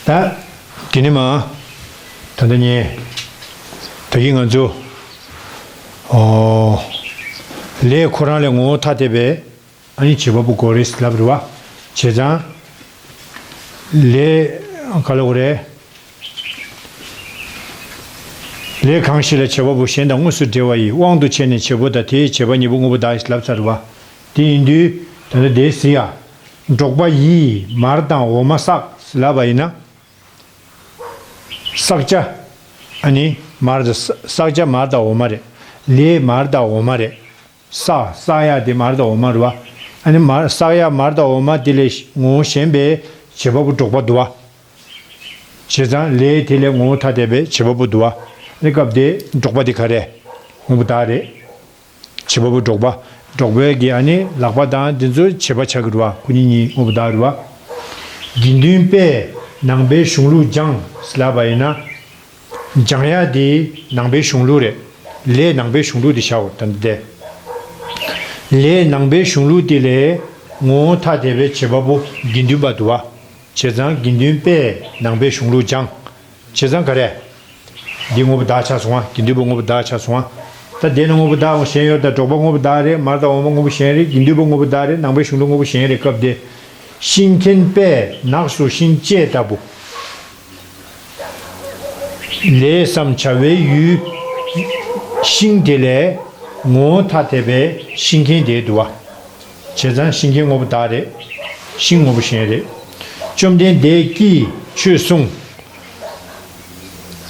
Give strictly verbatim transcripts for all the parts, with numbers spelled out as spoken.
ད་དེ་ནི་མ། ད་ལྟ་ཉེ། ད་གིན་ང་ཚོ། ཨོ། ལས་ཁོ་རང་ལས་ངོ་བོ་ཐ་དད་པས་ཨ་ནི་བྱེད་པ་པོ་དགོས་རེད་ལབ་རེད་བ། བྱས་ཙང་། ལས་ག་ལ་གོ་རེད། ལས་གང་ཞིག་ལ་བྱེད་པ་པོ་གཞན་དང་དངོས་སུ་འབྲེལ་བ་ཡི་དབང་དུ་བྱས་ནས་བྱེད་པོ་དང་དེའི་བྱེད་པ་གཉིས་པོ་དངོས་པོ་བདག་ལབ་ཚར་བ། དེ་ཡིན་དུས་ད་ལྟ་དེ་ཟེར་ཡ། འགྲོགས་པ་ཡིས་མར་དང་འོ་མ་བསགས་ལབ་པ་ཡིན་ན། བསགས་བྱ། ཨ་ནི་མར་དང་བསགས་བྱ་མར་དང་འོ་མ་རེད། ལས་མར་དང་འོ་མ་རེད། བསགས་བསགས་ཡ་དེ་མར་དང་འོ་མ་རེད་བ། ཨ་ནི་མར་བསགས་ཡ་མར་དང་འོ་མ་དེ་ལས་ངོ་བོ་གཞན་པའི་བྱེད་པ་པོ་འགྲོགས་པ་འདུག་བ། བྱས་ཙང་ལས་དེ་ལས་ངོ་བོ་ཐ་དད་པའི་བྱེད་པ་པོ་འདུག་བ། ཨ་ནི་སྐབས་དེ་འགྲོགས་པ་དེ་ག་རེ། དངོས་པོ་བདག་རེད། བྱེད་པ་པོ་འགྲོགས་པ། འགྲོགས་པའི་གི་ཨ་ནི་ལག་པ་དང་དེ་ཚོ་བྱེད་པ་ཆགས་ཀྱི་རེད་བ། ཁོ་གཉིས་གཉིས་དངོས་པོ་བདག་རེད་བ། དགེ་འདུན་པས་ནང་པའི་གཞུང་ལུགས་སྦྱངས་ལབ་པ་ཡིན་ན། སྦྱང་ཡ་དེ་ནང་པའི་གཞུང་ལུགས་རེད། ལས་ནང་པའི་གཞུང་ལུགས་དེ་བཞག་འོ་ད་འདི་དེ། ལས་ནང་པའི་གཞུང་ལུགས་དེ་ལས་ངོ་བོ་ཐ་དད་པའི་བྱེད་པ་པོ་དགེ་འདུན་པ་འདུག་བ། བྱས་ཙང་དགེ་འདུན་པས་ནང་པའི་གཞུང་ལུགས་སྦྱངས། བྱས་ཙང་ག་རེ། འདི་དངོས་པོ་བདག་ཆགས་སོང་ང་། དགེ་འདུན་པ་དངོས་པོ་བདག་ཆགས་སོང་ང་། ད་དེ་ནི་དངོས་པོ་བདག་གཞན་ཡོད་ད། འགྲོགས་པ་དངོས་པོ་བདག་རེད། མར་དང་འོ་མ་དངོས་པོ་གཞན་རེད། དགེ་འདུན་པ་དངོས་པོ་བདག་རེད། ནང་པའི་གཞུང་ལུགས་དངོས་པོ་གཞན་རེད། སྐབས་དེ། ཤིང་མཁན་པས་ནགས་སུ་ཤིང་བཅད་ལྟ་བུ། ལས་སམ་བྱ་བའི་ཡུལ། ཤིང་དེ་ལས་ངོ་བོ་ཐ་དད་པའི་ཤིང་མཁན་དེ་འདུག་བ། བྱས་ཙང་ཤིང་མཁན་དངོས་པོ་བདག་རེད། ཤིང་དངོས་པོ་གཞན་རེད། བཅོམ་ལྡན་འདས་ཀྱིས་ཆོས་གསུངས།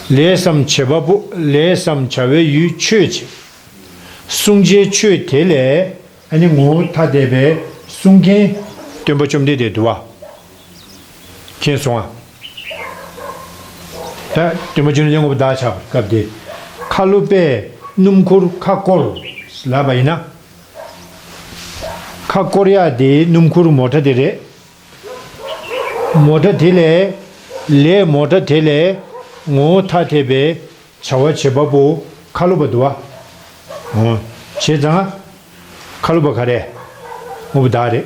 ལས་སམ་བྱེད་པ་པོ། ལས་སམ་བྱ་བའི་ཡུལ་ཆོས་ཅན། གསུང་བྱའི་ཆོས་དེ་ལས་ཨ་ནི་ངོ་བོ་ཐ་དད་པའི་གསུང་མཁན་སྟོན་པ་བཅོམ་ལྡན་འདས་འདུག་བ། མཁྱེན་སོང་ང་། ད་སྟོན་པ་བཅོམ་ལྡན་འདས་དངོས་པོ་བདག་ཆགས་པའི་སྐབས་དེ། ཁ་ལོ་པས་སྣུམ་འཁོར་ཁ་བསྐོར་ལབ་པ་ཡིན་ན། ཁ་བསྐོར་ཡ་དེ་སྣུམ་འཁོར་མོ་ཊ་དེ་རེད། མོ་ཊ་དེ་ལས། ལས་མོ་ཊ་དེ་ལས་ངོ་བོ་ཐ་དད་པའི་བྱ་བ་བྱེད་པ་པོ་ཁ་ལོ་པ་འདུག་བ། འོ། བྱས་ཙང་། ཁ་ལོ་པ་ག་རེ། དངོས་པོ་བདག་རེད།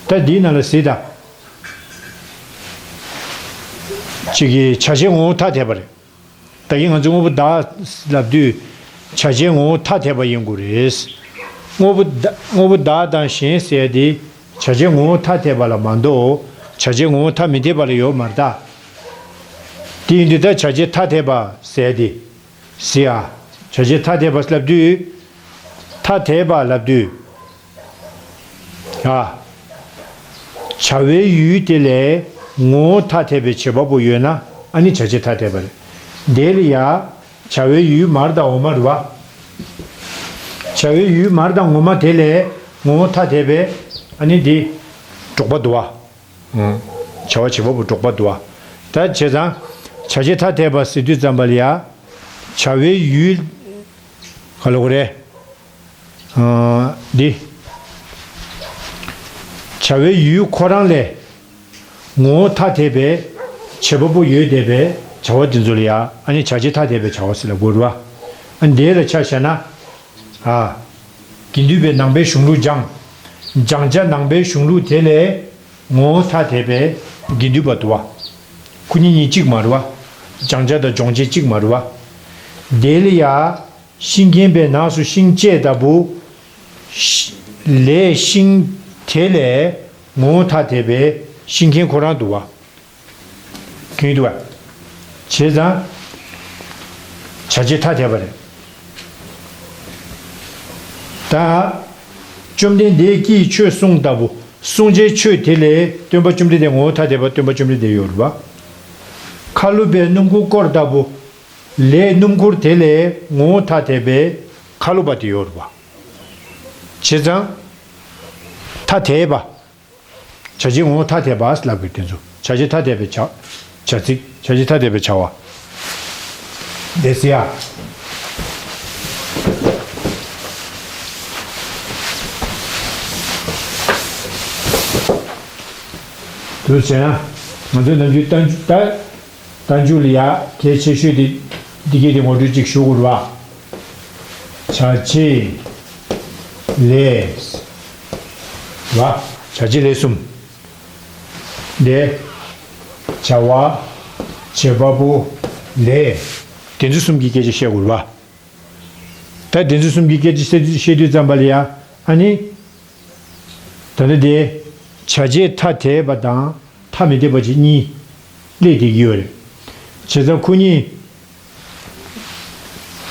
ད་འདིའི་ནང་ལ་གཟིགས་དང་། གཅིག་གིས་བྱ་བྱེད་ངོ་བོ་ཐ་དད་པ་རེད། ད་གིན་ང་ཚོས་དངོས་པོ་བདག་ལབ་དུས། བྱ་བྱེད་ངོ་བོ་ཐ་དད་པ་ཡིན་དགོས་རེད། དངོས་པོ་བདག་དངོས་པོ་བདག་དང་གཞན་ཟེར་དེ། བྱ་བྱེད་ངོ་བོ་ཐ་དད་པ་ལ་མ་གཏོགས། བྱ་བྱེད་ངོ་བོ་ཐ་མི་དད་པ་ལ་ཡོད་མ་རེད་ད། དེ་ཡིན་དུས་ད་བྱ་བྱེད་ཐ་དད་པ་ཟེར་དེ། ཟེར་ཡ། བྱ་བྱེད་ཐ་དད་པ་ལབ་དུས། ཐ་དད་པ་ལབ་དུས། ཨ། བྱ་བའི་ཡུལ་དེ་ལས་ངོ་བོ་ཐ་དད་པའི་བྱེད་པ་པོ་ཡོད་ན་ཨ་ནི་བྱ་བྱེད་ཐ་དད་པ་རེད། དེ་ལ་ཡ། བྱ་བའི་ཡུལ་མར་དང་འོ་མ་རེད་བ། བྱ་བའི་ཡུལ་མར་དང་འོ་མ་དེ་ལས་ངོ་བོ་ཐ་དད་པའི་ཨ་ནི་འདི། འགྲོགས་པ་འདུག་བ། བྱ་བ་བྱེད་པ་པོ་འགྲོགས་པ་འདུག་བ། ད་བྱས་ཙང་། བྱ་བྱེད་ཐ་དད་པ་ཟེར་དུས་ཙམ་པ་ལ་ཡ། བྱ་བའི་ཡུལ། ག་ལ་གོ་རེད། འདི། བྱ་བའི་ཡུལ་ཁོ་རང་ལས། ངོ་བོ་ཐ་དད་པའི་བྱེད་པ་པོ་ཡོད་བསྡད་པའི་བྱ་བ་དེ་ཚོ་ལ་ཡ་ཨ་ནི་བྱ་བྱེད་ཐ་དད་པའི་བྱ་བ་ཟེར་ལབ་དགོས་རེད་བ། ཨ་ནི་དེ་ལ་ཆ་བཞག་ན། ཨ། དགེ་འདུན་པས་ནང་པའི་གཞུང་ལུགས་སྦྱངས། སྦྱང་བྱ་ནང་པའི་གཞུང་ལུགས་དེ་ལས་ངོ་བོ་ཐ་དད་པའི་དགེ་འདུན་པ་འདུག་བ། ཁོ་གཉིས་གཉིས་གཅིག་མ་རེད་བ། སྦྱང་བྱ་དང་སྦྱོང་བྱེད་གཅིག་མ་རེད་བ། དེ་ལ་ཡ། ཤིང་མཁན་པས་ནགས་སུ་ཤིང་བཅད་ལྟ་བུ། ཤ་ལས་ཤིང་དེ་ལས་ངོ་བོ་ཐ་དད་པའི་ཤིང་མཁན་ཁོ་རང་འདུག་བ། མཁྱེན་འདུག་བ། བྱས་ཙང་། བྱ་བྱེད་ཐ་དད་པ་རེད། ད། བཅོམ་ལྡན་འདས་ཀྱིས་ཆོས་གསུངས་ལྟ་བུ། གསུང་བྱའི་ཆོས་དེ་ལས་སྟོན་པ་བཅོམ་ལྡན་འདས་ངོ་བོ་ཐ་དད་པ་སྟོན་པ་བཅོམ་ལྡན་འདས་ཡོད་རེད་བ། ཁ་ལོ་པས་སྣུམ་འཁོར་བསྐོར་ལྟ་བུ། ལས་སྣུམ་འཁོར་དེ་ལས་ངོ་བོ་ཐ་དད་པའི་ཁ་ལོ་པ་དེ་ཡོད་རེད་བ། བྱས་ཙང་། ཐ་དད་པ། བྱ་བྱེད་ངོ་བོ་ཐ་དད་པ་ལབ་དགོས་དེ་ཚོ། བྱ་བྱེད་ཐ་དད་པའི་བྱ། བྱ་ཚིག་བྱ་བྱེད་ཐ་དད་པའི་བྱ་བ། དེ་ཟེར་ཡ། དུ་བྱས་ན། ང་ཚོས་ནམ་རྒྱུན་བསྟན་བཅོས་ད། བསྟན་བཅོས་ལ་ཡ་གལ་ཆེ་ཤོས་དེ་འདི་གས་དེ་ངོ་སྤྲོད་ཅིག་ཞུ་དགོས་རེད་བ། བྱ་བྱེད་ལས། བ། བྱ་བྱེད་ལས་གསུམ། དེ། བྱ་བ། བྱེད་པ་པོ། ལས། དེ་ཚོ་གསུམ་གྱི་སྐད་ཆ་བཤད་དགོས་རེད་བ། ད་དེ་ཚོ་གསུམ་གྱི་སྐད་ཆ་བཤད་དུས་བཤད་དུས་ཙམ་པ་ལ་ཡ། ཨ་ནི། ད་ལྟ་དེ། བྱ་བྱེད་ཐ་དད་པ་དང་ཐ་མི་དད་པ་ཅིག་གཉིས་སླེབས་བསྡད་ཀྱི་ཡོད་རེད། བྱས་ཙང་ཁོ་གཉིས།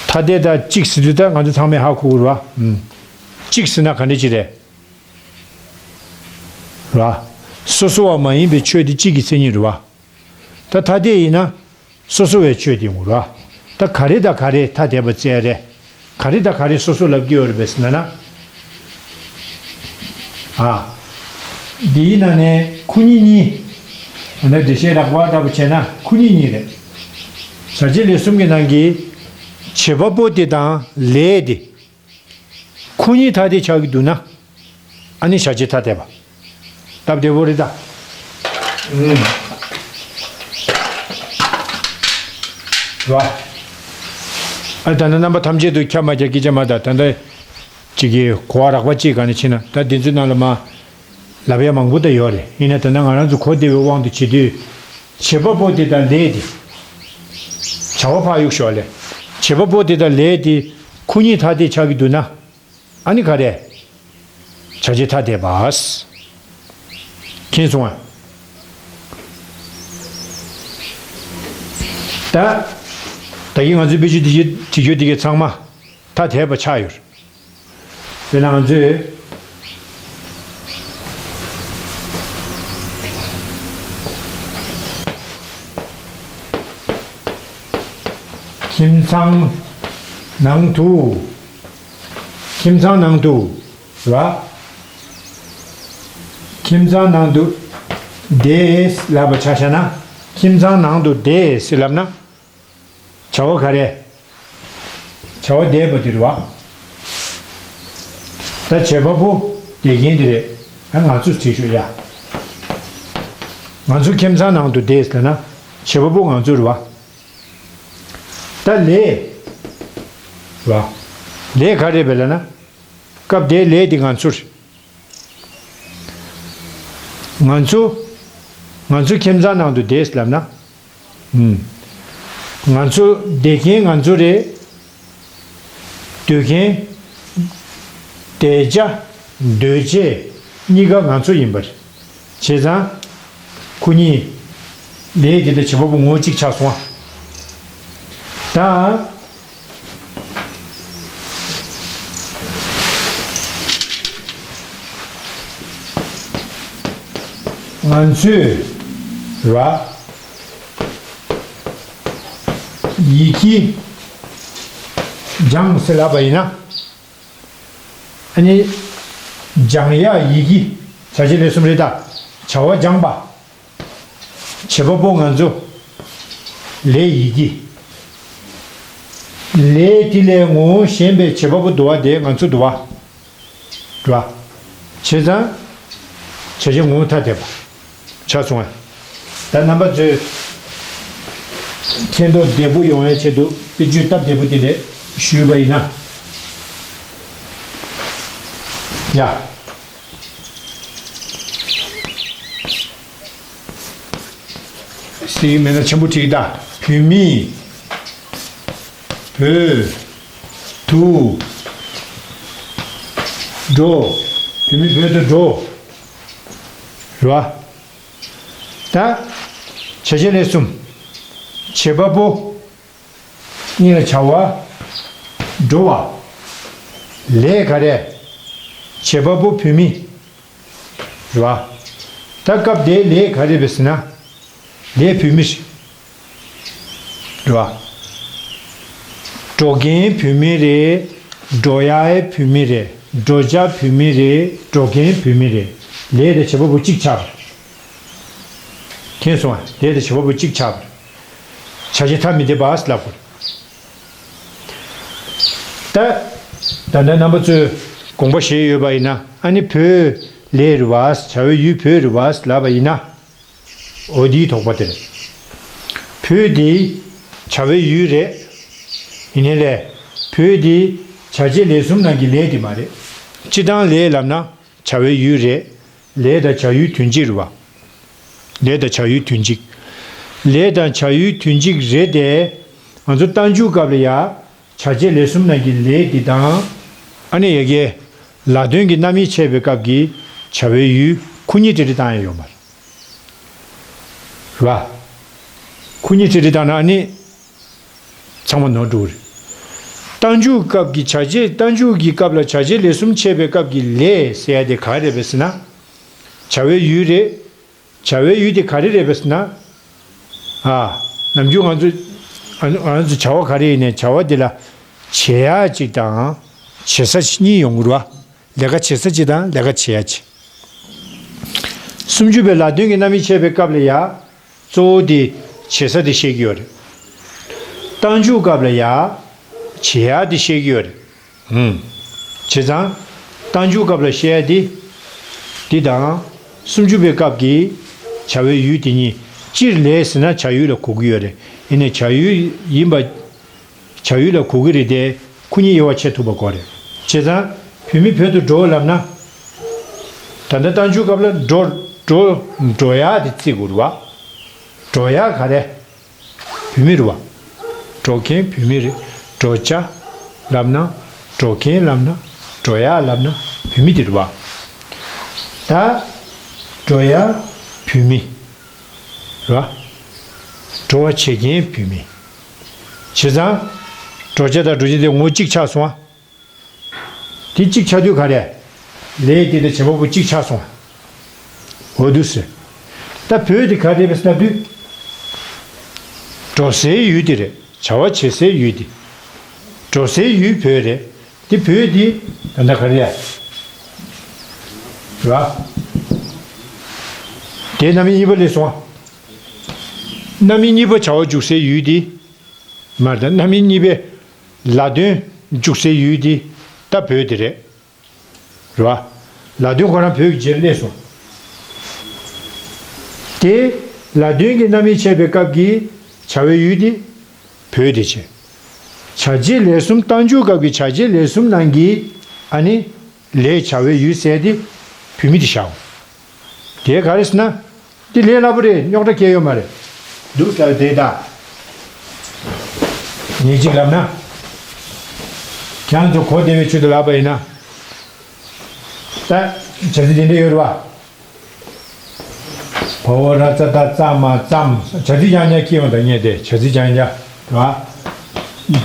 ཐ་དད་དང་གཅིག་ཟེར་དུས་ད་ང་ཚོ་ཚང་མས་ཧ་གོ་གི་རེད་བ། ཨུམ། གཅིག་ཟེར་ན་ག་འདྲ་ཅིག་རེད། རེད་བ། སོ་སོ་བ་མ་ཡིན་པའི་ཆོས་དེ་གཅིག་གི་མཚན་ཉིད་རེད་བ། ད་ཐ་དད་ཡིན་ན། སོ་སོ་བའི་ཆོས་དེ་ཡོང་ར། ད་ག་རེ་དང་ག་རེ་ཐ་དད་པ་བཙལ་རེད། ག་རེ་དང་ག་རེ་སོ་སོ་ལབ་ཀྱི་ཡོད་རེད་པས་ཟེར་ན་ན། ཨ། འདིའི་ནང་ནས་ཁོ་གཉིས་གཉིས། འོ་ན་འགྲེལ་བཤད་རགས་པ་ལྟ་བུ་བྱས་ན་ཁོ་གཉིས་གཉིས་རེད། བྱ་བྱེད་ལས་གསུམ་གྱི་ནང་གི་བྱེད་པ་པོ་དེ་དང་ལས་དེ། ཁོ་གཉིས་ཐ་དད་ཆགས་ཀྱི་འདུག་ན། ཨ་ནི་བྱ་བྱེད་ཐ་དད་པ། སྟབས་བདེ་པོ་རེད་ད། ཨུམ། ར། ཨ་ད་ནི་རྣམ་པ་ཐམས་ཅད་དུ་ཁྱབ་མ་རྒྱག་སྐད་ཆ་མ་ད་ད་ལྟ་ཅིག་གིས་གོ་བ་རགས་པ་ཅིག་ག་ནས་ཕྱིན་ན་ད་འདི་ཚོའི་ནང་ལ་མ། ལབ་ཡ་མང་པོ་ད་ཡོད་རེད། ཡིན་ན་ད་ལྟ་ང་རང་ཚོ་གོ་བདེ་བའི་དབང་དུ་བྱེད་དུས། བྱེད་པ་པོ་དེ་དང་ལས་དེ། བྱ་བ་ཕར་གཡུག་ཞོག་ལེ། བྱེད་པ་པོ་དེ་དང་ལས་དེ། ཁོ་གཉིས་ཐ་དད་ཆགས་ཀྱི་འདུག་ན། ཨ་ནི་ག་རེ། བྱ་བྱེད་ཐ་དད་པ། མཁྱེན་སོང་ཨ། ད། ད་གིན་ང་ཚོའི་དཔེ་ཆ་དེ་བྲིས་རྒྱུ་དེ་གའི་ཚང་མ། ཐ་དད་པ་ཆགས་ཡོད། དཔེར་ན་ང་ཚོས། ཁྱིམ་ཚང་ནང་དུ། ཁྱིམ་ཚང་ནང་དུ། ར། ཁྱིམ་ཚང་ནང་དུ། བསྡད་ལབ་པ་ཆ་བཞག་ན། ཁྱིམ་ཚང་ནང་དུ་བསྡད་ཟེར་ལབ་ན། བྱ་བ་ག་རེ། བྱ་བ་བསྡད་པ་དེ་རེད་བ། ད་བྱེད་པ་པོ་བསྡད་མཁན་དེ་རེད། ད་ང་ཚོས་བྲིས་ཤོག་ཡ། ང་ཚོ་ཁྱིམ་ཚང་ནང་དུ་བསྡད་ཟེར་ན། བྱེད་པ་པོ་ང་ཚོ་རེད་བ། ད་ལས། རེད་བ། ལས་ག་རེ་རེད་ལབ་ན། སྐབས་དེའི་ལས་དེ་ང་ཚོ་རེད། ང་ཚོ། ང་ཚོ་ཁྱིམ་ཚང་ནང་དུ་བསྡད་ལབ་ན། ཨུམ། ང་ཚོ་བསྡད་མཁན་ང་ཚོ་རེད། སྡོད་མཁན། བསྡད་བྱ། སྡོད་བྱེད། གཉིས་ཀ་ང་ཚོ་ཡིན་པ་རེད། བྱས་ཙང་། ཁོ་གཉིས། ལས་དེ་དང་བྱེད་པ་པོ་ངོ་བོ་གཅིག་ཆགས་སོང་ཨ། ད། ང་ཚོས་ར། ཡི་གེ་སྦྱངས་ཟེར་ལབ་པ་ཡིན་ན། ཨ་ནི། སྦྱང་ཡག་ཡི་གེ། བྱ་བྱེད་ལས་གསུམ་རེད་ད། བྱ་བ་སྦྱངས་པ། བྱེད་པ་པོ་ང་ཚོ། ལས་ཡི་གེ། ལས་དེ་ལས་ངོ་བོ་གཞན་པའི་བྱེད་པ་པོ་འདུ་བ་དེ་ང་ཚོ་འདུ་བ། འདུ་བ། བྱས་ཙང་། བྱ་བྱེད་ངོ་བོ་ཐ་དད་པ། ཆགས་སོང་ཨ། ད་རྣམ་པ་ཚོས། མཁྱེན་རྟོགས་བདེ་པོ་ཡོང་བའི་ཆེད་དུ་དཔེ་བརྗོད་སྟབས་བདེ་པོ་དེ་འདྲས་ཞུས་པ་ཡིན་ན། ཡ། ཟེར་གྱི་མེད་ན་ཆེན་པོ་བྲིས་ད། བུད་མེད། བོད། དུ། འགྲོ། བུད་མེད་བོད་དུ་འགྲོ། རེད་བ། ད། བྱ་བྱེད་ལས་གསུམ། བྱེད་པ་པོ། གཉིས་ལ་བྱ་བ། འགྲོ་བ། ལས་ག་རེ། བྱེད་པ་པོ་བུད་མེད། རེད་བ། ད་སྐབས་དེའི་ལས་ག་རེ་རེད་ཟེར་ན། ལས་བུད་མེད་རེད་བ། འགྲོ་མཁན་བུད་མེད་རེད། འགྲོ་ཡག་བུད་མེད་རེད། འགྲོ་བྱ་བུད་མེད་རེད། འགྲོ་མཁན་བུད་མེད་རེད། ལས་དང་བྱེད་པ་པོ་གཅིག་ཆགས་པ་རེད། མཁྱེན་སོང་ང་། ལས་དང་བྱེད་པ་པོ་གཅིག་ཆགས་པ་རེད། བྱ་བྱེད་ཐ་མི་དད་པ་ལབ་དགོས། ད། ད་ལྟ་རྣམ་པ་ཚོས་དགོངས་པ་བཞེས་ཡོད་པ་ཡིན་ན། ཨ་ནི་བོད་ལས་རེད་བ། བྱ་བའི་ཡུལ་བོད་རེད་བ་ལབ་པ་ཡིན་ན། འོ་དེའི་དོགས་པ་དེ་རེད། བོད་དེ་བྱ་བའི་ཡུལ་རེད། ཡིན་ནའི་ལས། བོད་དེ་བྱ་བྱེད་ལས་གསུམ་ནང་གི་ལས་དེ་མ་རེད། སྤྱིར་བཏང་ལས་ལབ་ན་བྱ་བའི་ཡུལ་རེད། ལས་དང་བྱ་ཡུལ་དོན་གཅིག་རེད་བ། ལས་དང་བྱ་ཡུལ་དོན་གཅིག། ལས་དང་བྱ་ཡུལ་དོན་གཅིག་རེད་དེ། ང་ཚོ་རྟགས་འཇུག་སྐབས་ལ་ཡ། བྱ་བྱེད་ལས་གསུམ་ནང་གི་ལས་འདི་དང་། ཨ་ནི་ཡ་གི། ལ་དོན་གྱི་རྣམ་དབྱེ་འཆད་པའི་སྐབས་ཀྱི་བྱ་བའི་ཡུལ་ཁོ་གཉིས་ཏྲི་ཏྲི་བཏང་ཡ་ཡོད་མ་རེད། རེད་བ། ཁོ་གཉིས་ཏྲི་ཏྲི་བཏང་ན་ཨ་ནི། ཚང་མ་ནོར་འགྲོ་གི་རེད། རྟགས་འཇུག་སྐབས་ཀྱི་བྱ་བྱེད་རྟགས་འཇུག་གི་སྐབས་ལ་བྱ་བྱེད་ལས་གསུམ་འཆད་པའི་སྐབས་ཀྱི་ལས་ཟེར་ཡ་དེ་ག་རེ་རེད་པས་ཟེར་ན། བྱ་བའི་ཡུལ་རེད། བྱ་བའི་ཡུལ་དེ་ག་རེ་རེད་པས་ཟེར་ན། ཨ། ནམ་རྒྱུན་ང་ཚོ། ཨ་ང་ཚོ་བྱ་བ་ག་རེ་ཡིན་ནའི་བྱ་བ་དེ་ལ། བྱེད་ཡ་གཅིག་དང་། བྱེད་ས་གཉིས་ཡོང་གི་རེད་བ། ལས་ཀ་བྱེད་ས་གཅིག་དང་ལས་ཀ་བྱེད་ཡ་གཅིག་སུམ་ཅུ་པའི་ལ་དོན་གྱི་རྣམ་དབྱེ་འཆད་པའི་སྐབས་ལ་ཡ། གཙོ་བོ་དེ་བྱེད་ས་དེ་བཤད་ཀྱི་ཡོད་རེད། རྟགས་འཇུག་སྐབས་ལ་ཡ། བྱེད་ཡ་དེ་བཤད་ཀྱི་ཡོད་རེད། ཧུམ། བྱས་ཙང་། རྟགས་འཇུག་སྐབས་ལ་བཤད་ཡ་དེ། འདི་དང་། སུམ་ཅུ་པའི་སྐབས་ཀྱི། བྱ་བའི་ཡུལ་དེ་གཉིས། སྤྱིར་ལས་ཟེར་ན་བྱ་ཡུལ་ལ་གོ་གི་ཡོད་རེད། ཡིན་ནའི་བྱ་ཡུལ་ཡིན་པ། བྱ་ཡུལ་ལ་གོ་གི་རེད་དེ། ཁོ་གཉིས་དབྱེ་བ་ཕྱེ་ཐུབ་པ་དགོས་རེད། བྱས་ཙང་། བུད་མེད་བོད་དུ་འགྲོ་ལབ་ན། ད་ལྟ་རྟགས་འཇུག་སྐབས་ལ་འགྲོ། འགྲོ། འགྲོ་ཡ་དེ་བརྩི་དགོས་རེད་བ། འགྲོ་ཡ་ག་རེ། བུད་མེད་རེད་བ། འགྲོ་མཁན་བུད་མེད་རེད། འགྲོ་བྱ། ལབ་ན། འགྲོ་མཁན་ལབ་ན། འགྲོ་ཡ་ལབ་ན། བུད་མེད་དེ་རེད་བ། ད། འགྲོ་ཡ། བུད་མེད། རེད་བ། འགྲོ་བ་བྱེད་མཁན་བུད་མེད། བྱས་ཙང་། འགྲོ་བྱ་དང་འགྲོ་བྱེད་དེ་ངོ་གཅིག་ཆགས་སོང་ཨ། དེ་གཅིག་ཆགས་དུས་ག་རེ། ལས་དེ་དང་བྱེད་པ་པོ་གཅིག་ཆགས་སོང་། འོ་འདུག་སེ། ད་བོད་དེ་ག་རེ་རེད་ཟེར་ན་དུས། འགྲོ་སའི་ཡུལ་དེ་རེད། བྱ་བ་བྱེད་སའི་ཡུལ་དེ། འགྲོ་སའི་ཡུལ་བོད་རེད། དེ་བོད་དེ་ད་ལྟ་ག་རེ་རེད། ར། དེ་རྣམ་དབྱེ་གཉིས་པ་ལས་སོང་། རྣམ་དབྱེ་གཉིས་པ་བྱ་བ་འཇུག་སའི་ཡུལ་དེ། མར་ད་རྣམ་དབྱེ་གཉིས་པའི་ལ་དོན་འཇུག་སའི་ཡུལ་དེ་ད་བོད་དེ་རེད། རེད་བ། ལ་དོན་ཁོ་རང་བོད་ཀྱི་རྗེས་སླེབས་སོང་། དེ། ལ་དོན་གྱི་རྣམ་དབྱེ་འཆད་པའི་སྐབས་ཀྱི་བྱ་བའི་ཡུལ་དེ་བོད་དེ་བྱས། བྱ་བྱེད་ལས་གསུམ་རྟགས་འཇུག་སྐབས་ཀྱི་བྱ་བྱེད་ལས་གསུམ་ནང་གི་ཨ་ནི། ལས་བྱ་བའི་ཡུལ་ཟེར་དེ་བུད་མེད་དེ་བཞག་དེ་ག་རེ་ཟེར་ན། འདི་ལས་སླ་པོ་རེད། རྙོག་དྲ་གང་ཡང་ཡོད་མ་རེད། འདུག་ཟེར་དེ་ད། ངས་གཅིག་ལབ་ན། ཁྱེད་ཚོ་གོ་བདེ་བའི་ཆེད་དུ་ལབ་པ་ཡིན་ན། ད། བྱ་ཚིག་དེ་འདྲ་ཡོད་རེད་བ། བ་འོག་ར་ཙ་བཏགས་རྩ་མ་ཙམ། བྱ་ཚིག་རྐྱང་རྐྱང་སྐྱེ་ཡོང་ད་ངས་དེ་བྱ་ཚིག་རྐྱང་རྐྱང་རེད་བ།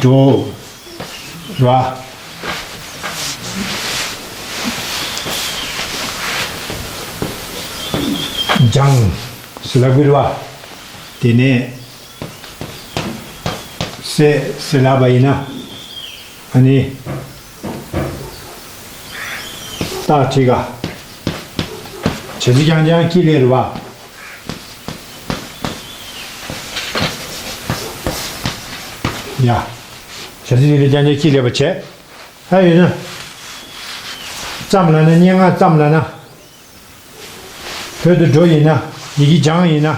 འགྲོ། རེད་བ། སྦྱངས། ཟེར་ལབ་དགོས་རེད་བ། དེ་ནས། བསད། ཟེར་ལབ་པ་ཡིན་ན། ཨ་ནི། རྟགས་བྲིས་ག་བྱ་ཚིག་རྐྱང་རྐྱང་སྐྱེ་ལེ་རེད་བ། ཡ། བྱ་ཚིག་རྐྱང་རྐྱང་སྐྱེ་ལེ་བ་བྱས། ད་ཡོད་ན། ཙམ་ལབ་ན་སྙན་ངག་ཙམ་ལབ་ན། བོད་དུ་འགྲོ་ཡིན་ན། ཡི་གེ་སྦྱངས་ཡིན་ན།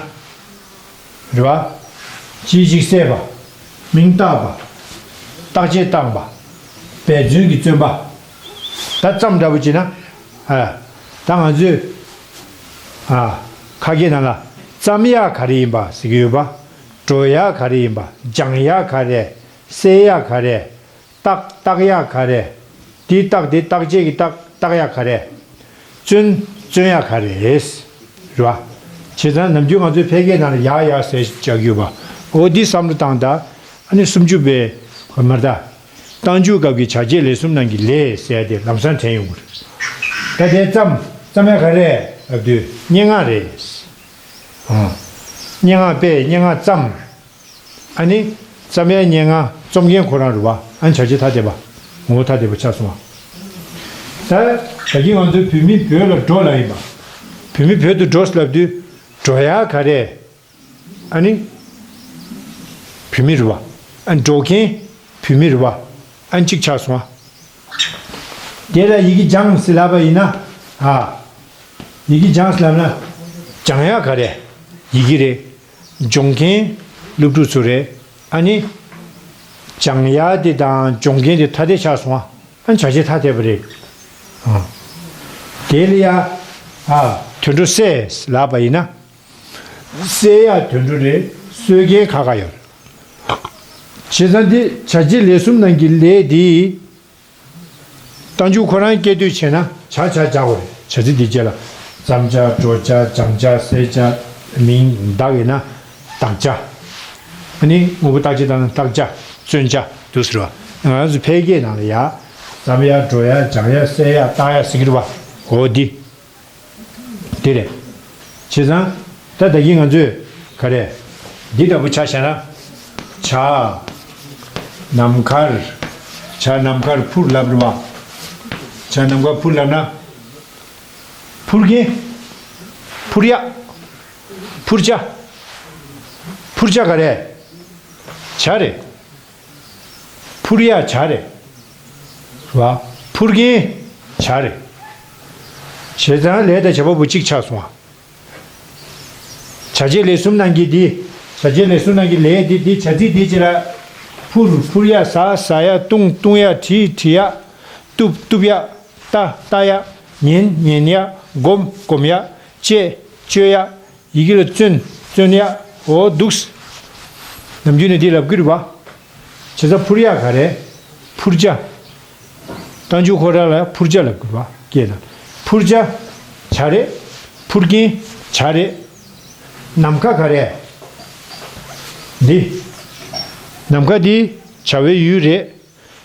རེད་བ། གཅིག་གཅིག་བསད་པ། མིང་བཏགས་པ། བརྟག་དཔྱད་བཏང་པ། འབད་བརྩོན་གྱིས་བརྩོན་པ། ད་ཙམ་འདྲ་པོ་བྱས་ན། ཨ། ད་ང་ཚོས། ཨ། ཁ་སྐད་ནང་ལ། བརྩམ་ཡག་ག་རེ་ཡིན་པ་ཟེར་གྱི་ཡོད་པ། འགྲོ་ཡག་ག་རེ་ཡིན་པ། སྦྱང་ཡག་ག་རེ། བསད་ཡག་ག་རེ། བརྟག་བརྟག་ཡག་ག་རེ། དེའི་བརྟག་དེ་བརྟག་དཔྱད་ཀྱི་བརྟག་བརྟག་ཡག་ག་རེ། བརྩོན་བརྩོན་ཡག་ག་རེ་རེད། རེད་བ། བྱས་ཙང་ནམ་རྒྱུན་ང་ཚོའི་ཕལ་སྐད་ནང་ལ་ཡག་ཡག་ཟེར་བྱ་རྒྱུ་བ། འོ་འདི་བསམ་བློ་བཏང་ད། ཨ་ནི་སུམ་ཅུ་པའི་མར་ད། རྟགས་འཇུག་སྐབས་ཀྱི་བྱ་བྱེད་ལས་གསུམ་ནང་གི་ལས་ཟེར་ཏེ་ལམ་སང་དྲན་ཡོང་གི་རེད། ད་དེ་ཙམ་ཙམ་ཡག་ག་རེ་ལབ་དུས་སྙན་ངག་རེད། ཨང་། སྙན་ངག་དཔེ་སྙན་ངག་ཙམ། ཨ་ནི། བརྩམ་ཡག་སྙན་ངག་རྩོམ་མཁན་ཁོ་རང་རེད་བ། ཨ་ནི་བྱ་བྱེད་ཐ་དད་པ། ངོ་བོ་ཐ་དད་པ་ཆགས་སོང་བ། ད། ད་གིན་ང་ཚོས་བུད་མེད་བོད་ལ་འགྲོ་ལབ་ཡིན་པ། བུད་མེད་བོད་དུ་འགྲོ་ལབ་དུས། འགྲོ་ཡག་ག་རེ། ཨ་ནི། བུད་མེད་རེད་བ། ཨ་འགྲོ་མཁན་བུད་མེད་རེད་བ། ཨ་གཅིག་ཆགས་སོང་བ། དེ་ལ་ཡི་གེ་སྦྱངས་ཟེར་ལབ་པ་ཡིན་ན། ཨ། ཡི་གེ་སྦྱངས་ཟེར་ལབ་ན། སྦྱང་ཡག་ག་རེ། ཡི་གེ་རེད། སྦྱོང་མཁན་སློབ་ཕྲུག་ཚོ་རེད། ཨ་ནི། སྦྱང་ཡག་དེ་དང་སྦྱོང་མཁན་དེ་ཐ་དད་ཆགས་སོང་ཨ། ཨ་ནི་བྱ་བྱེད་ཐ་དད་པ་རེད། ཨ། དེ་ལ་ཡ། ཨ། དུད་འགྲོ་བསད་ལབ་པ་ཡིན་ན། བསད་ཡག་དུད་འགྲོ་རེད། སྲོལ་རྒྱུན་ཁ་ཁ་ཡོད། བྱས་ཙང་འདི་བྱ་བྱེད་ལས་གསུམ་ནང་གི་ལས་འདི། རྟགས་འཇུག་ཁོ་རང་སྐད་དོད་བྱས་ན་བྱ་བྱ་བྱ་བ་རེད། བྱ་ཚིག་འདི་རྗེས་ལ་འཇམ་བྱ་འགྲོ་བྱ་འཇམ་བྱ་བསད་བྱ་མིང་བཏགས་ཡིན་ན་བཏགས་བྱ། ཨ་ནི་དངོས་པོ་བཏགས་ཅིག་བཏགས་ན་བཏགས་བྱ་བཙོན་བྱ་འདུག་ཟེར་བ། ང་ཚོ་ཕལ་སྐད་ནང་ལ་ཡ། འཇམ་ཡ་འགྲོ་ཡ་འཇམ་ཡ་བསད་ཡ་བཏགས་ཡ་ཟེར་གྱི་རེད་བ། འོ་འདི། དེ་རེད། བྱས་ཙང་། ད་ད་གིན་ང་ཚོས་ག་རེ། འདི་ལྟ་བུ་ཆ་བཞག་ན། བྱ། ནམ་མཁར། བྱ་ནམ་མཁར་འཕུར་ལབ་རེད་བ། བྱ་ནམ་མཁར་འཕུར་ལབ་ན། འཕུར་མཁན། འཕུར་ཡག་འཕུར་བྱ། འཕུར་བྱ་ག་རེ། བྱ་རེད། འཕུར་ཡ་བྱ་རེད། རེད་བ། འཕུར་མཁན་བྱ་རེད། བྱས་ཙང་ལས་དང་བྱེད་པ་པོ་གཅིག་ཆགས་སོང་བ། བྱ་བྱེད་ལས་གསུམ་ནང་གི་འདི། བྱ་བྱེད་ལས་གསུམ་ནང་གི་ལས་འདི་འདི་བྱ་ཚིག་འདི་ཅི་ར། འཕུར་འཕུར་ཡ། ཟ་ཟ་ཡ། བཏུང་བཏུང་ཡ། བྲིས་བྲི་ཡ། གཏུབ་གཏུབ་ཡ། ལྟ་ལྟ་ཡ། ཉན་ཉན་ཡ། སྒོམ་སྒོམ་ཡ། བཅད་གཅོད་ཡ། ཡི་གེ་ལ་བརྩོན། བརྩོན་ཡ། འོ་འདུག་ནམ་རྒྱུན་ནས་འདི་ལབ་ཀྱི་རེད་བ། བྱས་ཙང་འཕུར་ཡག་ག་རེ། འཕུར་བྱ། རྟགས་འཇུག་ཁོ་རང་ལ་འཕུར་བྱ་ལབ་ཀྱི་རེད་བ། སྐད་ལ། འཕུར་བྱ། བྱ་རེད། འཕུར་མཁན། བྱ་རེད། ནམ་མཁའ་ག་རེ། འདི། ནམ་མཁའ་འདི་བྱ་བའི་ཡུལ་རེད།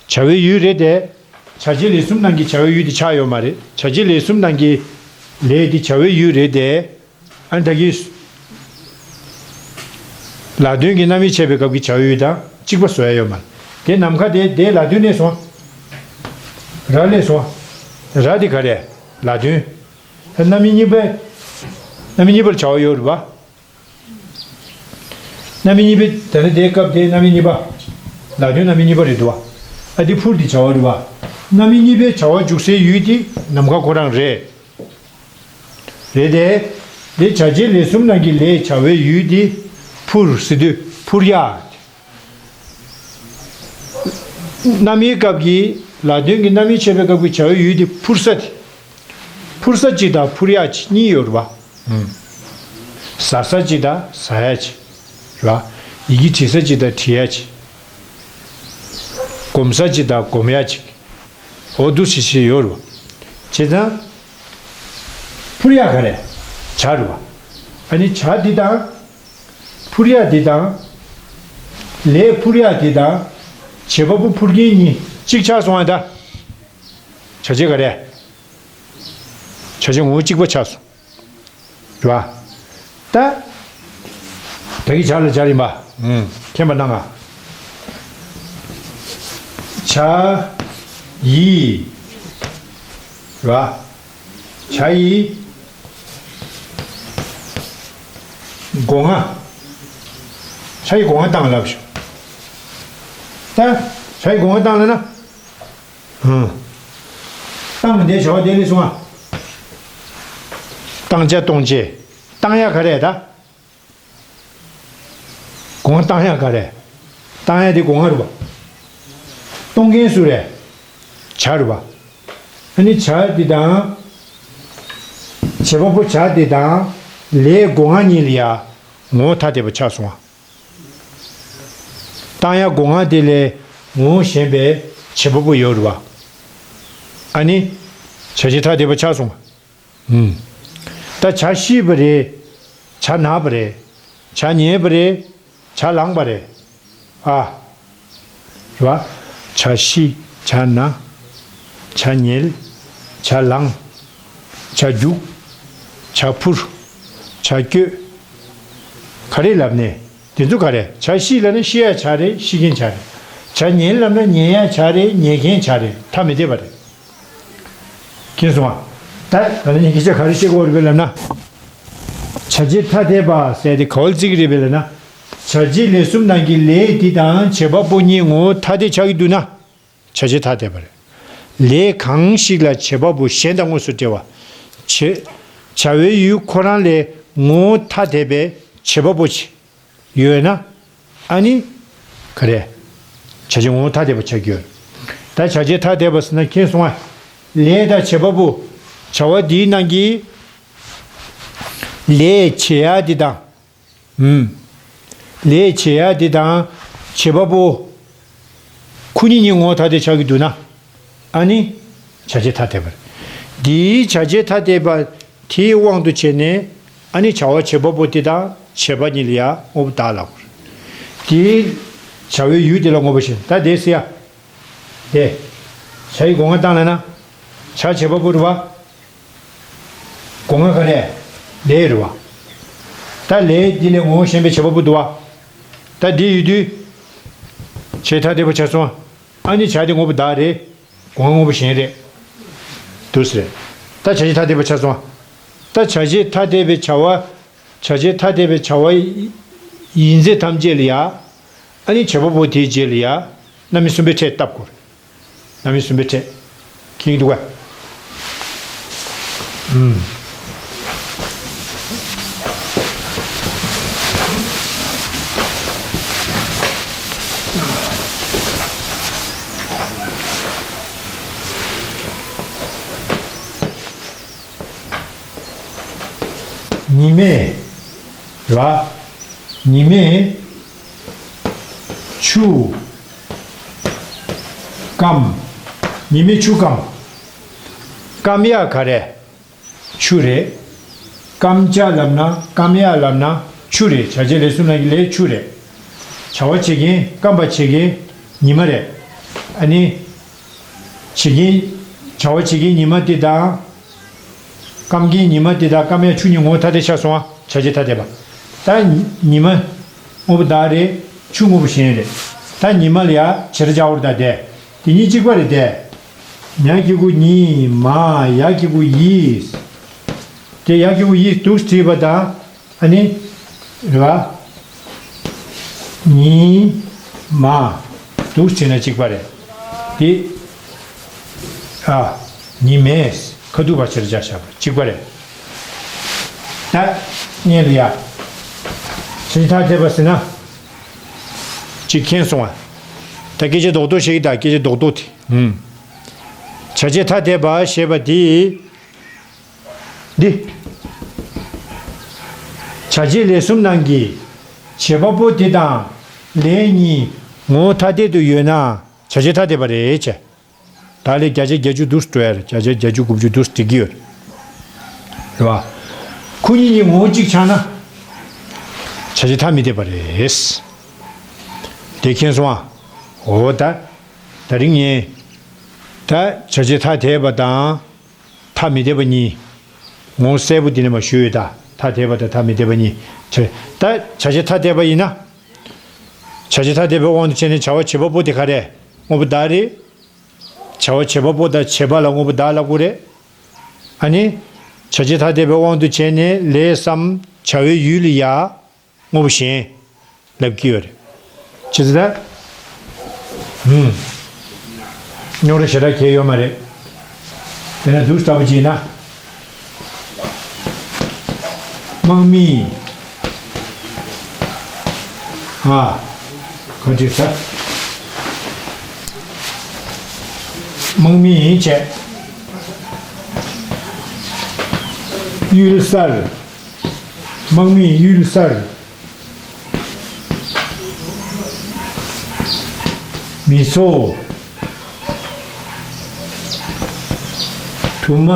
བྱ་བའི་ཡུལ་རེད་དེ། བྱ་བྱེད་ལས་གསུམ་ནང་གི་བྱ་བའི་ཡུལ་དེ་ཆགས་ཡོད་མ་རེད། བྱ་བྱེད་ལས་གསུམ་ནང་གི་ལས་དེ་བྱ་བའི་ཡུལ་རེད་དེ། ཨ་ནི་ད་གིན། ལ་དོན་གྱི་རྣམ་དབྱེ་འཆད་པའི་སྐབས་ཀྱི་བྱ་བའི་ཡུལ་དང་གཅིག་པ་བཟོ་ཡ་ཡོད་མ་རེད། དེ་ནམ་མཁའ་དེ་དེ་ལ་དོན་ནས་སོང་། ར་ལས་སོང་། ར་དེ་ག་རེ། ལ་དོན། རྣམ་དབྱེ་གཉིས་པའི། རྣམ་དབྱེ་གཉིས་པར་བྱ་བ་ཡོད་རེད་བ། རྣམ་དབྱེ་གཉིས་པའི་ད་ནི་དེའི་སྐབས་དེའི་རྣམ་དབྱེ་གཉིས་པ། ལ་དོན་རྣམ་དབྱེ་གཉིས་པ་རེད་འདུག་བ། ཨ་དེ་འཕུར་དེ་བྱ་བ་རེད་བ། རྣམ་དབྱེ་གཉིས་པའི་བྱ་བ་འཇུག་སའི་ཡུལ་དེ་ནམ་མཁའ་ཁོ་རང་རེད། རེད་དེ། དེ་བྱ་བྱེད་ལས་གསུམ་ནང་གི་ལས་བྱ་བའི་ཡུལ་དེ་འཕུར་ཟེར་དུས་འཕུར་ཡ། རྣམ་དབྱེའི་སྐབས་ཀྱི་ལ་དོན་གྱི་རྣམ་དབྱེ་འཆད་པའི་སྐབས་ཀྱི་བྱ་བའི་ཡུལ་དེ་འཕུར་ས་དེ། འཕུར་ས་གཅིག་དང་འཕུར་ཡ་གཅིག་གཉིས་ཡོད་རེད་བ། ཟ་ས་གཅིག་དང་ཟ་ཡ་གཅིག་རེད་བ། ཡི་གེ་བྲི་ས་གཅིག་དང་བྲི་ཡ་གཅིག་སྒོམ་ས་གཅིག་དང་སྒོམ་ཡ་གཅིག་འོ་འདུག་སེ་བྱས་ཡོད་རེད་བ། བྱས་ཙང་། འཕུར་ཡ་ག་རེ། བྱ་རེད་བ། ཨ་ནི་བྱ་འདི་དང་། འཕུར་ཡ་འདི་དང་། ལས་འཕུར་ཡ་འདི་དང་། བྱེད་པ་པོ་འཕུར་མཁན་གཉིས་གཅིག་ཆགས་སོང་ཨ་ད། བྱ་བྱེད་ག་རེ། བྱ་བྱེད་ངོ་བོ་གཅིག་པ་ཆགས་སོང་། རེད་བ། ད། ད་གི་བྱ་ལ་བྱ་ཡིན་པ། ཨུམ། མཁྱེན་པ་གནང་ང་། བྱ། ཡི། རེད་བ། བྱ་ཡི། སྒོ་ང་། བྱ་ཡི་སྒོ་ང་བཏང་ལབ་ཤོག་ད། བྱ་ཡི་སྒོ་ང་བཏང་ལབ་ན། ཨང་། བཏང་ལ་དེ་བྱ་བ་དེ་ལས་སོང་ང་། བཏང་བྱ་གཏོང་བྱེད། བཏང་ཡ་ག་རེ་ད། སྒོ་ང་བཏང་ཡ་ག་རེ། བཏང་ཡ་དེ་སྒོ་ང་རེད་བ། གཏོང་མཁན་སུ་རེད། བྱ་རེད་བ། ཨ་ནི་བྱ་འདི་དང་། བྱེད་པ་པོ་བྱ་འདི་དང་། ལས་སྒོ་ང་གཉིས་ལ་ཡ། ངོ་བོ་ཐ་དད་པ་ཆགས་སོང་བ། བཏང་ཡ་སྒོ་ང་དེ་ལས་ངོ་བོ་གཞན་པའི་བྱེད་པ་པོ་ཡོད་རེད་བ། ཨ་ནི། བྱ་བྱེད་ཐ་དད་པ་ཆགས་སོང་བ། ཨུམ། ད་བྱ་ཤེས་པ་རེད། བྱ་ན་བ་རེད། བྱ་ཉན་པ་རེད། བྱ་ལངས་པ་རེད། ཨ། རེད་བ། བྱ་ཤེས། བྱ་ན། བྱ་ཉལ། བྱ་ལངས། བྱ་རྒྱུག་བྱ་འཕུར། བྱ་བསྐྱོད། ག་རེ་ལབ་ནས། དེ་ཚོ་ག་རེ། བྱ་ཤེས་ལབ་ན་ཤེས་ཡ་བྱ་རེད། ཤེས་མཁན་བྱ་རེད། བྱ་ཉལ་ལབ་ན་ཉལ་ཡ་བྱ་རེད། ཉལ་མཁན་བྱ་རེད། ཐ་མི་དད་པ་རེད། མཁྱེན་སོང་ང་། ད་ད་ནི་སྐད་ཆ་ག་རེ་བཤད་དགོས་རེད་པས་ལབ་ན། བྱ་བྱེད་ཐ་དད་པ་ཟེར་དེ་ག་བ་བརྩི་གི་རེད་པས་ལབ་ན། བྱ་བྱེད་ལས་གསུམ་ནང་གི་ལས་དེ་དང་བྱེད་པ་པོ་གཉིས་ངོ་བོ་ཐ་དད་ཆགས་ཀྱི་འདུག་ན། བྱ་བྱེད་ཐ་དད་པ་རེད། ལས་གང་ཞིག་ལ་བྱེད་པ་པོ་གཞན་དང་དངོས་སུ་འབྲེལ་བ། བྱེད། བྱ་བའི་ཡུལ་ཁོ་རང་ལས་ངོ་བོ་ཐ་དད་པའི་བྱེད་པ་པོ་ཆེ། ཡོད་ན། ཨ་ནི། ག་རེ། བྱ་བྱེད་ངོ་བོ་ཐ་དད་པ་ཆགས་ཀྱི་ཡོད། ད་བྱ་བྱེད་ཐ་དད་པ་ཟེར་ན་མཁྱེན་སོང་ང་། ལས་དང་བྱེད་པ་པོ། བྱ་བ་འདིའི་ནང་གི་ལས་བྱེད་ཡ་འདི་དང་། ཨུམ། ལས་བྱེད་ཡ་དེ་དང་བྱེད་པ་པོ། ཁོ་གཉིས་གཉིས་ངོ་བོ་ཐ་དད་ཆགས་ཀྱི་འདུག་ན། ཨ་ནི། བྱ་བྱེད་ཐ་དད་པ་རེད། འདིའི་བྱ་བྱེད་ཐ་དད་པ་དེའི་དབང་དུ་བྱས་ནས། ཨ་ནི་བྱ་བ་བྱེད་པ་པོ་དེ་དང་བྱེད་པ་གཉིས་ལ་ཡང་དངོས་པོ་བདག་ལབ་དགོས་རེད། དེའི་བྱ་བའི་ཡུལ་དེ་ལ་དངོས་པོ་ཞེས། ད་དེ་ཟེར་ཡ། དེ། བྱ་ཡི་སྒོ་ང་བཏང་ལ་ན། བྱ་བྱེད་པ་པོ་རེད་བ། སྒོ་ང་ག་རེ། ལས་རེད་བ། ད་ལས་འདི་ལས་ངོ་བོ་གཞན་པའི་བྱེད་པ་པོ་འདུག་བ། ད་འདི་ཡོད་དུས། བྱེད་ཐ་དད་པ་ཆགས་སོང་། ཨ་ནི་བྱ་དེ་དངོས་པོ་བདག་རེད། སྒོ་ང་དངོས་པོ་གཞན་རེད། འདུག་ཟེར། ད་བྱ་བྱེད་ཐ་དད་པ་ཆགས་སོང་། ད་བྱ་བྱེད་ཐ་དད་པའི་བྱ་བ། བྱ་བྱེད་ཐ་དད་པའི་བྱ་བ་ཡིན་ཚད་ཐམས་ཅད་ལ་ཡ། ཨ་ནི་བྱེད་པ་པོ་དེའི་རྗེས་ལ་ཡ། རྣམ་དབྱེ་གསུམ་པའི་ཕྲད་བཏབ་དགོས། རྣམ་དབྱེ་གསུམ་པའི་ཕྲད། མཁྱེན་གྱི་འདུག་ག། ཨུམ། ཉི་མས། ར། ཉི་མས། ཆུ། སྐམ། ཉི་མས་ཆུ་སྐམ། སྐམ་ཡག་ག་རེ། ཆུ་རེད། སྐམ་བྱ་ལབ་ན། སྐམ་ཡག་ལབ་ན་ཆུ་རེད། བྱ་བྱེད་ལས་གསུམ་ནང་གི་ལས་ཆུ་རེད། བྱ་བ་བྱེད་མཁན། སྐམ་པ་བྱེད་མཁན་ཉི་མ་རེད། ཨ་ནི། བྱེད་མཁན། བྱ་བ་བྱེད་མཁན་ཉི་མ་དེ་དང་། སྐམ་མཁན་ཉི་མ་དེ་དང་སྐམ་ཡག་ཆུ་གཉིས་ངོ་བོ་ཐ་དད་ཆགས་སོང་ང་། བྱ་བྱེད་ཐ་དད་པ། ད་ཉི་མ་དངོས་པོ་བདག་རེད། ཆུ་དངོས་པོ་གཞན་རེད། ད་ཉི་མ་ལ་ཡ་བྱེད་སྒྲ་སྦྱར་བ་རེད། ད་དེ་དེ་གཉིས་གཅིག་པ་རེད་དེ། ཉ་གི་གུ་ཉི། མ། ཡ་གི་གུ་ཡི། དེ་ཡ་གི་གུ་ཡི་འདུག་བྲིས་པ་དང་། ཨ་ནི། རེད་བ། ཉི། མ། འདུག་བྱས་ན་གཅིག་པ་རེད། དེ། ཨ། ཉི་མས། ཁ་ཐུག་པ་ཕྱིར་བྱ་བཞག་པ་གཅིག་པ་རེད། ད། ངས་ལ་ཡ། བྱ་བྱེད་ཐ་དད་པ་ཟེར་ན། གཅིག་མཁྱེན་སོང་ང་། ད་སྐད་ཆ་རྡོག་རྡོག་བཤད་ཀྱི། ད་སྐད་ཆ་རྡོག་རྡོག་དེ། ཨུམ། བྱ་བྱེད་ཐ་དད་པ་ཞེས་པ་དེ། འདི། བྱ་བྱེད་ལས་གསུམ་ནང་གི་བྱེད་པ་པོ་དེ་དང་ལས་གཉིས་ངོ་བོ་ཐ་དད་དུ་ཡོད་ན་བྱ་བྱེད་ཐ་དད་པ་རེད་ཅེས། ད་ལས་བརྒྱ་ཆ་བརྒྱད་ཅུ་འདུག་སེ་འགྲོ་ཡ་རེད། བརྒྱ་ཆ་བརྒྱད་ཅུ་དགུ་བཅུ་འདུག་སེ་འགྲིག་གི་ཡོད་རེད་བ། ཁོ་གཉིས་གཉིས་ངོ་བོ་གཅིག་ཆགས་ན་བྱ་བྱེད་ཐ་མི་དད་པ་རེད། དེ་མཁྱེན་སོང་ང་། འོ་ད། ད་རིང་ངས་ད་བྱ་བྱེད་ཐ་དད་པ་དང་། ཐ་མི་དད་པ་གཉིས། ངོ་བོ་གསལ་པོ་འདི་ནས་མར་ཞུས་ཡོད་ད། ཐ་དད་པ་དང་ཐ་མི་དད་པ་གཉིས། བྱ། ད་བྱ་བྱེད་ཐ་དད་པ་ཡིན་ན། བྱ་བྱེད་ཐ་དད་པའི་དབང་དུ་བྱས་ནས་བྱ་བ་བྱེད་པ་པོ་དེ་ག་རེ། དངོས་པོ་བདག་རེད། བྱ་བ་བྱེད་པ་པོ་དང་བྱེད་པ་ལ་དངོས་པོ་བདག་ལབ་དགོས་རེད། ཨ་ནི། བྱ་བྱེད་ཐ་དད་པའི་དབང་དུ་བྱས་ནས་ལས་སམ་བྱ་བའི་ཡུལ་ལ་ཡ། དངོས་པོ་གཞན་ལབ་ཀྱི་ཡོད་རེད། ཅི་ཟེར་ད། ཧུམ། རྙོག་དྲ་ཞེ་དྲག་གང་ཡང་ཡོད་མ་རེད། དེ་ནས་འདུག་སེ་ལྟ་བུ་བྱས་ན། དམག་མི། ཨ། ག་འདྲ་ཟེར། དམག་མི་བྱས། གཡུལ་སར། དམག་མི་གཡུལ་སར། མི་ཚོགས། དུ་མ།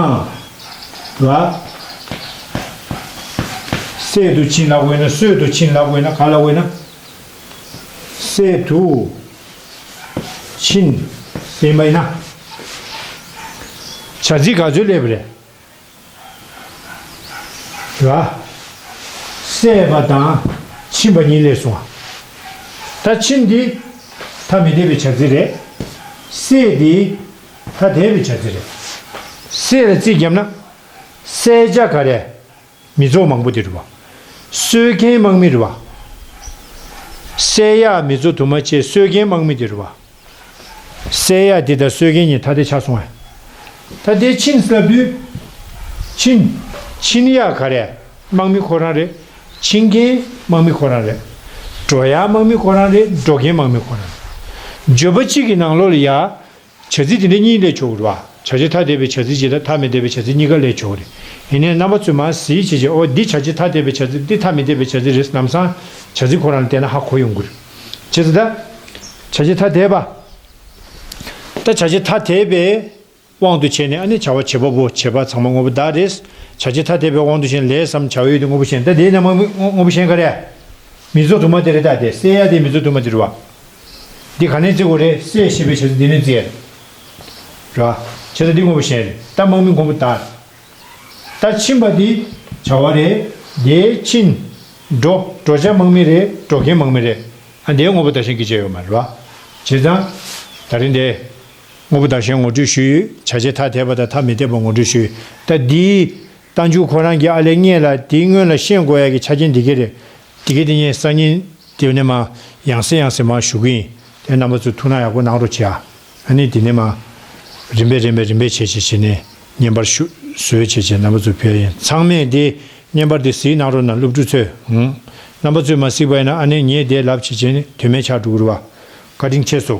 ལ། སྲོད་དུ་ཕྱིན་ལབ་དགོས་ན། སྲོད་དུ་ཕྱིན་ལབ་དགོས་ན། ག་ལབ་དགོས་ན། སྲོད་དུ་ཕྱིན་ཟེར་བ་ཡིན་ན། བྱ་ཚིག་ག་ཚོད་སླེབས་པ་རེད། ར། སྲེད་པ་དང་ཕྱིན་པ་གཉིས་སླེབས་སོང་ང་། ད་ཕྱིན་འདི་ཐ་མི་དད་པའི་བྱ་ཚིག་རེད། སྲེད་འདི་ཐ་དད་པའི་བྱ་ཚིག་རེད། སྲེད་ལ་རྩིས་བརྒྱབ་ན། བསད་བྱ་ག་རེ། མི་ཚོགས་མང་པོ་དེ་རེད་བ། གསོད་མཁན་དམག་མི་རེད་བ། བསད་ཡག་མི་ཚོགས་དུ་མ་བྱས། གསོད་མཁན་དམག་མི་དེ་རེད་བ། བསད་ཡག་དེ་དང་གསོད་མཁན་གཉིས་ཐ་དད་ཆགས་སོང་ངས། ད་དེ་ཕྱིན་ཟེར་དུས། ཕྱིན། ཕྱིན་ཡག་ག་རེ། དམག་མི་ཁོ་རང་རེད། ཕྱིན་མཁན་དམག་མི་ཁོ་རང་རེད། འགྲོ་ཡག་དམག་མི་ཁོ་རང་རེད། འགྲོ་མཁན་དམག་མི་ཁོ་རང་རེད། བརྗོད་པ་གཅིག་གི་ནང་ལོགས་ལ་ཡ། བྱ་ཚིག་དེ་འདྲ་གཉིས་སླེབས་ཆོག་གི་རེད་བ། བྱ་བྱེད་ཐ་དད་པའི་བྱ་ཚིག་གཅིག་དང་ཐ་མི་དད་པའི་བྱ་ཚིག་གཉིས་ཀ་སླེབས་ཆོག་གི་རེད། ཡིན་ནའི་རྣམ་པ་ཚོས་མར་གཟིགས་བྱས་བྱས། ཨོ་འདི་བྱ་བྱེད་ཐ་དད་པའི་བྱ་ཚིག་འདི་ཐ་མི་དད་པའི་བྱ་ཚིག་རེད། ལམ་སང་ བྱ་ཚིག་ཁོ་རང་ལ་བལྟས་ན་ཧ་གོ་ཡོང་གི་རེད། བྱས་ཙང་ད། བྱ་བྱེད་ཐ་དད་པ། ད་བྱ་བྱེད་ཐ་དད་པའི་དབང་དུ་བྱས་ནས་ཨ་ནི་བྱ་བ་བྱེད་པ་པོ་བྱེད་པ་ཚང་མ་དངོས་པོ་བདག་རེད། བྱ་བྱེད་ཐ་དད་པའི་དབང་དུ་བྱས་ནས་ལས་སམ་བྱ་བ་ཡོད་དེ་དངོས་པོ་ཞེན་ད་དེའི་ནང་མ་དངོས་པོ་ཞེན་ག་རེ། མིང་ཚོགས་དུ་མ་དེ་རེད། ད་དེ་བསལ་ཡ་དེ་མིང་ཚོགས་དུ་མ་དེ་རེད་བ། འདི་ག་ནས་བརྩི་དགོས་རེད། བསལ་ཞེས་པའི་བྱ་ཚིག་འདི་ནས་བརྩི་ཡ་རེད། རེད་བ། བྱས་ཙང་འདི་དངོས་པོ་ཞེན་རེད། ད་དམག་མི་མགོན་པོ་བདག་ད་ཕྱིན་པ་འདི་བྱ་བ་རེད། དེ་ཕྱིན། འགྲོ། འགྲོ་བྱ་དམག་མི་རེད། འགྲོ་མཁན་དམག་མི་རེད། ཨ་འདིའི་དངོས་པོ་བདག་གཞན་སྐྱེ་བྱེད་ཡོད་མ་རེད་བ། བྱས་ཙང་། ད་རིང་འདི། དངོས་པོ་བདག་གཞན་ངོ་སྤྲོད་ཞུས་ཡོད། བྱ་བྱེད་ཐ་དད་པ་དང་ཐ་མི་དད་པ་ངོ་སྤྲོད་ཞུས་ཡོད། ད་འདིའི་རྟགས་འཇུག་ཁོ་རང་གི་ཨ་ལས་སྔོན་ལ་དེའི་སྔོན་ལ་ཤེས་དགོས་ཡ་གི་ཆ་རྐྱེན་འདི་གས་རེད། འདི་གས་དེ་ངས་སང་ཉིན་དེ་ནས་མ་ཡང་སེ་ཡང་སེ་མ་ཞུ་གི་ཡིན། དེ་རྣམ་པ་ཚོས་ཐུགས་སྣང་ཡག་པོ་གནང་རོགས་བྱེད་ཨ། ཨ་ནི་དེ་ནས་མ། རིམ་པས་རིམ་པས་རིམ་པས་བྱས་བྱས་བྱས་ནས་བརྙན་པར་ཞུ་བཟོས་བྱས་བྱས་རྣམ་པ་ཚོ་ཕུལ་ཡིན། ཚང་མས་དེ་བརྙན་པར་དེ་གཟིགས་གནང་རོགས་གནང་། སློབ་ཕྲུག་ཚོས། ཧུང་། རྣམ་པ་ཚོས་མ་གཟིགས་པ་ཡིན་ན་ཨ་ནི་ངས་དེ་ལབ་བྱས་བྱས་ནས་དོན་མེད་ཆགས་འགྲོ་གི་རེད་བ། བཀའ་དྲིན་ཆེ་སོ།